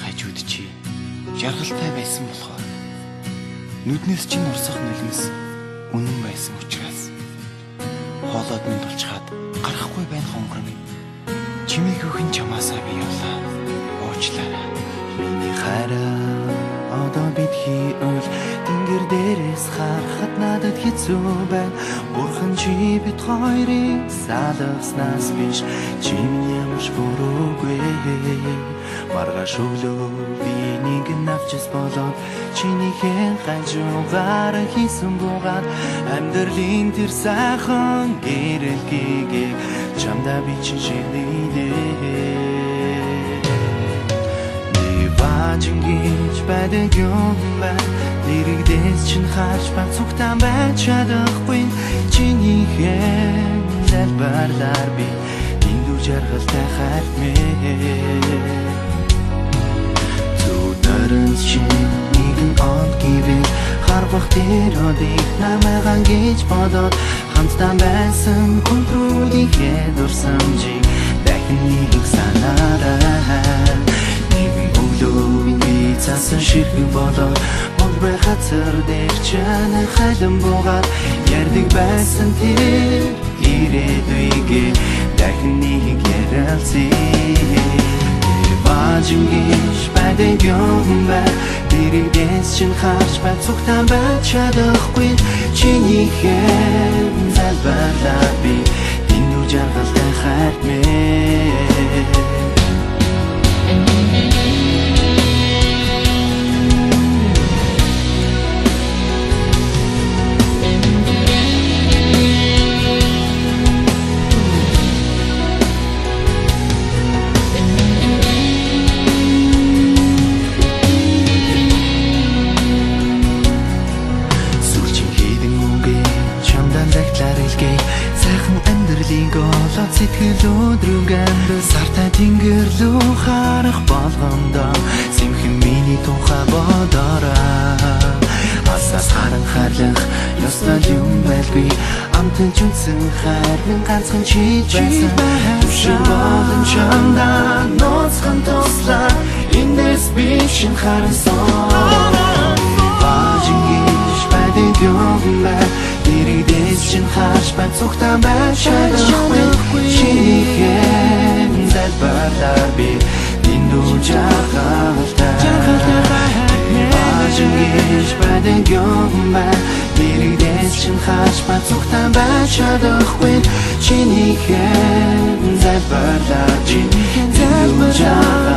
хажууд чи жаргалтай байсан болохоор нүднээс чинь урсах нулимс үнэн байсан учраас хоолойд минь тулчхаад гарахгүй байна хонгор минь. Чимээгүйхэн чамаасаа би явлаа. Уучлаарай. Миний хайраа одоо битгий үл тэнгэр дээрээс харахад надад хэцүү байна. Бурхан чи бид хоёрыг салгаснаас биш чи минь ямарч буруугүй. Маргааш өглөө би нэгэн авчис болоод чинийхэн хажуугаар хийсэн буугаад амьдралын тэр сайхан гэрэлгийг чамдаа би чинь шилнэ. Бажингич байдаг юм байна. Дэрэгдээс чинь харж ба цугтан байж чадахгүй. Чинийхэн залбарлаар би дэндүү жаргалтай хайртмээ. Зүдэрэн чинь нэгэн од гэвэл харвах тэр одыг намайг гэж бодоод хамтдаа байсан өдрүүдийнхээ дурсамжийг дахин нэгэх санаарай. Би цасан ширхэг болоод мөнгөй хацар дээр чинь хайлан буугаад ярддаг байсан тэр ирээдүйгээ дахин нэг ярилцъя. Бажингиш байдаг юм байна. Дэрэгдээс чинь харж ба цугтан байж чадахгүй. Чинийхэн залбарлаа би дэндүү жаргалтай хайртмээ. Сайхан амьдралын голоод сэтгэл өдрөг амьдрал сартай тэнгэр лүү харах болгондоо сэмхэн миний тухай бодоорой. Асаас харан харлах ёстой юм байлгүй. Амтан жүнсэн хайрын ганцхан чи байсан. Түшиг болон чамдаа нууцхан туслаа. Эндээс би шин харсан. Бажингиш байдаг юм байна. Дэрэгдээс чинь харж ба цугтан байж чадахгүй. Чинийхэн залбарлаар би дэндүү жаргалтай. Бажингиш байдаг юм байна. Дэрэгдээс чинь харж ба цугтан байж чадахгүй. Чинийхэн залбарлаар би дэндүү жаргалтай.